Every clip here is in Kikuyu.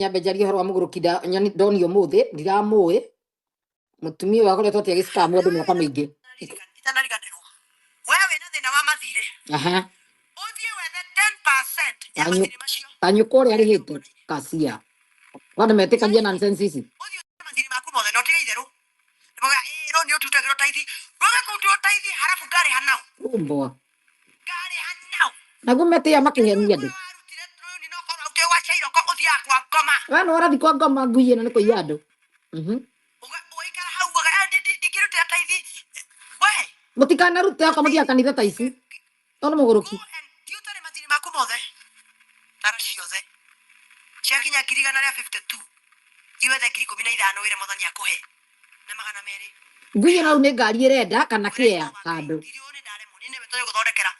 Nyambe njarie ũhoro wa mũgũrũki ndonio ũmũthĩ ndiramũĩ mũtumia ũyũ akoretwo atĩ agĩcikamu andũ mĩaka mĩingĩ. Itanariganĩrwo we wĩna thĩna wa mathirĩ. Aha. Ũthiĩ wethe 10% ya mathirĩ macio. Ta nyũkwa ũrĩa arĩhĩte kacia andũ metĩkagia nonsense ici. Ũthiĩ ũthiĩ mathirĩ maku mothe na ũtige itherũ. Nĩmauga ĩĩ no nĩ ũtutagĩrwo taithi rũge kũrutĩrwo taithi harabu ngarĩha nao. Umbwa. Ngarĩha nao. Naguo metĩĩa makĩhenia andũ. Warutire rũni no korwo ũkĩũĩ gwa Cairoko ũthiaga kwa ngoma. We nĩ ũrathiĩ kwa ngoma ngui ĩno nĩ kũiya andũ. Ũgaikara hau ugaga, "Eh, ndingĩrutĩra taithi." We. Mũtikanarute okorwo mũthiaga kanitha ta ici. Tondũ mũgũrũki. Go and thiĩ ũtare mathirĩ maku mothe. Tara ciothe. Ciakinya ngiri igana rĩa 52. Thiĩ wethe 15,000 wĩre Mwathani akũhe. Na 200. Ngui ĩno rĩu nĩ ngari ĩrenda kana kĩea handũ. Thirĩ ũyũ nĩ ndaremwo, niĩ nĩwe tũrĩ gũthondekera.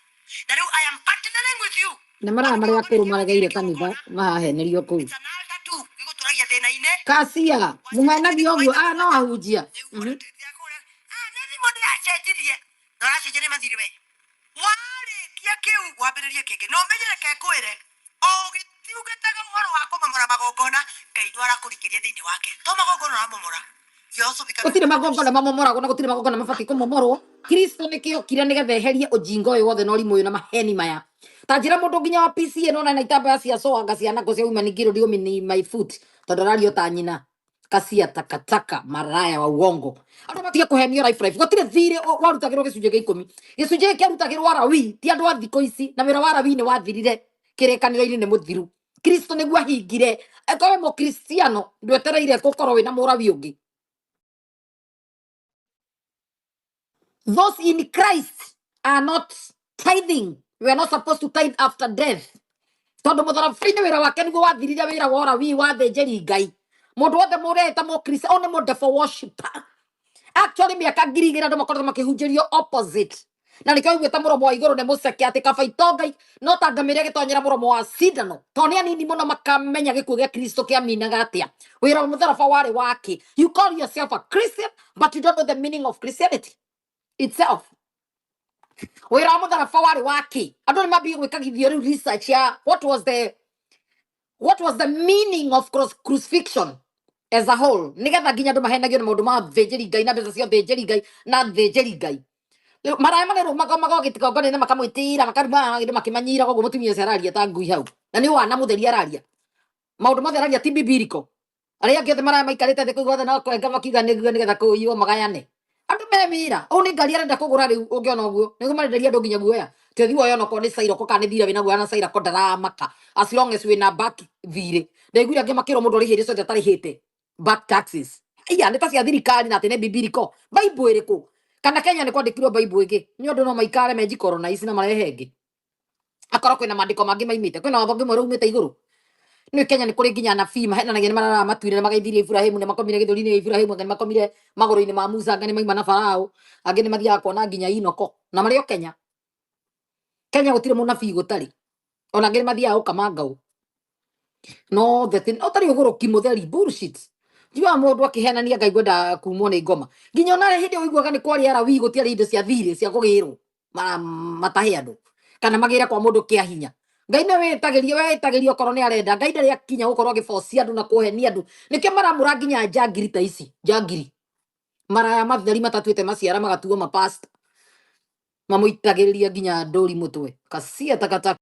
Na rĩu I am partnering with you. Nĩ maraya marĩa akũrũ maregeire kanitha mahahenerio kũu. It's an altar too. Gĩgũtũragia thĩna-inĩ. Kacia, mũhenagia ũguo, aya no ahunjia. Ah, nĩ thimũ ndĩracenjirie. Na ũracenjia nĩ mathirĩ we. Warĩkia kĩu wambĩrĩrie kĩngĩ. Na ũmenye reke ngwĩre, o ũgĩtungataga ũhoro wa kũmomora magongona, Ngai nĩ arakũrikĩria thĩinĩ wake. To magongona ũramomora. You also become Gũtirĩ magongona mamomoragwo na gũtirĩ magongona mabatiĩ kũmomorwo. Kristo nĩkĩo okire nĩgetha eherie ũjinga ũyũ wothe na ũrimũ ũyũ na maheni maya. Ta njĩra mũndũ nginya wa PCA nona na itambaya cia soanga ciana kũ cia women ngiro ndio mini my foot tondũ arario ta nyina. Kacia takataka maraya wa uongo. Andũ matige kũhenio life life. Gũtirĩ thirĩ warutagĩrwo gĩcunjĩ gĩa ikũmi. Gĩcunjĩ gĩkĩ kĩarutagĩrwo Alawi ti andũ a thikũ ici na wĩra wa Alawi nĩ wathirire kĩrĩkanĩro-inĩ nĩ mũthiru. Kristo nĩguo ahingire. Angĩkorwo wĩ mũkristiano ndwetereire gũkorwo wĩna mũrawi ũngĩ. Those in Christ are not tithing. We are not supposed to tithe after death. Tondũ mũtharaba-inĩ wĩra wake nĩguo wathirire wĩra wa ũrawi wa thĩnjĩri Ngai. Mũndũ wothe mũreta mũkristo ũyũ nĩ mũ devil worshipper. Actually mĩaka ngiri igĩrĩ andũ makoretwo makĩhunjĩrio opposite. Na nĩkĩo ũiguĩte mũromo wa igũrũ nĩ mũceke atĩ kaba itonga no ta ngamĩra ĩgĩtonyera mũromo wa cindano. Tondũ nĩ anini mũno makamenya gĩkuũ gĩa Kristo kĩaminaga atĩa. Wĩra wa mũtharaba warĩ wake. You call yourself a Christian but you don't know the meaning of Christianity itself. Wĩra wa mũtharaba warĩ wake. Andũ nĩ mambie gwĩkagithio rĩu research ya what was the meaning of cross crucifixion as a whole. Nĩgetha nginya andũ mahenagio nĩ maũndũ ma thĩnjĩri Ngai na mbeca cia thĩnjĩri Ngai na thĩnjĩri Ngai. Rĩu maraya marerwo magoka gĩtigongona-inĩ makamwĩtĩra makaruma andũ makĩmanyira koguo mũtumia ũcio araria ta ngui hau. Na nĩ wana mũtheri araria. Maũndũ mothe araria ti bibiliko. Arĩa angĩ othe maraya maikarĩte thĩ kũu guothe no kwenga makiuga nĩguo nĩgetha kũiywo magayane. Andũ me wĩra. Ũũ nĩ ngari arenda kũgũra rĩu ũngĩona ũguo. Nĩguo marenderia andũ nginya guoya. Ti ũthiĩ woe onokorwo nĩ cairoko kana nĩ thirĩ wĩna guoya na cairoko ndaramaka. As long as wĩna back thirĩ. Ndaiguire angĩ makĩrwo mũndũ arĩhĩire ciothe atarĩhĩte. Back taxes. Iya nĩ ta cia thirikari na atĩ nĩ bibiliko. Bible ĩrĩkũ? Kana Kenya nĩ kwandĩkirwo Bible ĩngĩ. Nĩ ũndũ no maikare menjikoro na ici na marehe ĩngĩ. Akorwo kwĩna maandĩko mangĩ maimĩte. Kwĩna watho ũngĩ mwerũ umĩte igũrũ. Nĩ Kenya nĩ kũrĩ nginya anabii mahenanagia nĩ mararaga matu-inĩ na magaithirie Iburahĩmu nĩ makomire gĩthũri-inĩ gĩa Iburahĩmu angĩ nĩ makomire magũrũ-inĩ ma Musa angĩ nĩ maima na Farao angĩ nĩ mathiaga kuona nginya Inoko na marĩ o Kenya. Kenya gũtirĩ mũnabii gũtarĩ ona angĩ nĩ mathiaga gũkama ngaũ no the thing ũtarĩ ũgũrũki mũtheri bullshit. Njiguaga mũndũ akĩhenania Ngai ngwenda kumwo nĩ ngoma nginya ona hĩndĩ ĩyo ũiguaga nĩ kwarĩ Alawii gũtiarĩ indo cia thirĩ cia kũgĩrwo matahe andũ kana magĩre kwa mũndũ kĩa hinya. Ngai nĩ wĩtagĩria wĩtagĩria okorwo nĩ arenda. Ngai ndarĩ akinya gũkorwo agĩbocia andũ na kũhenia andũ. Nĩkĩo maramũra nginya njangiri ta ici njangiri maraya matheri matatuĩte maciara magatuo mapasta mamũitagĩrĩria nginya ndũri mũtwe kacia takataka.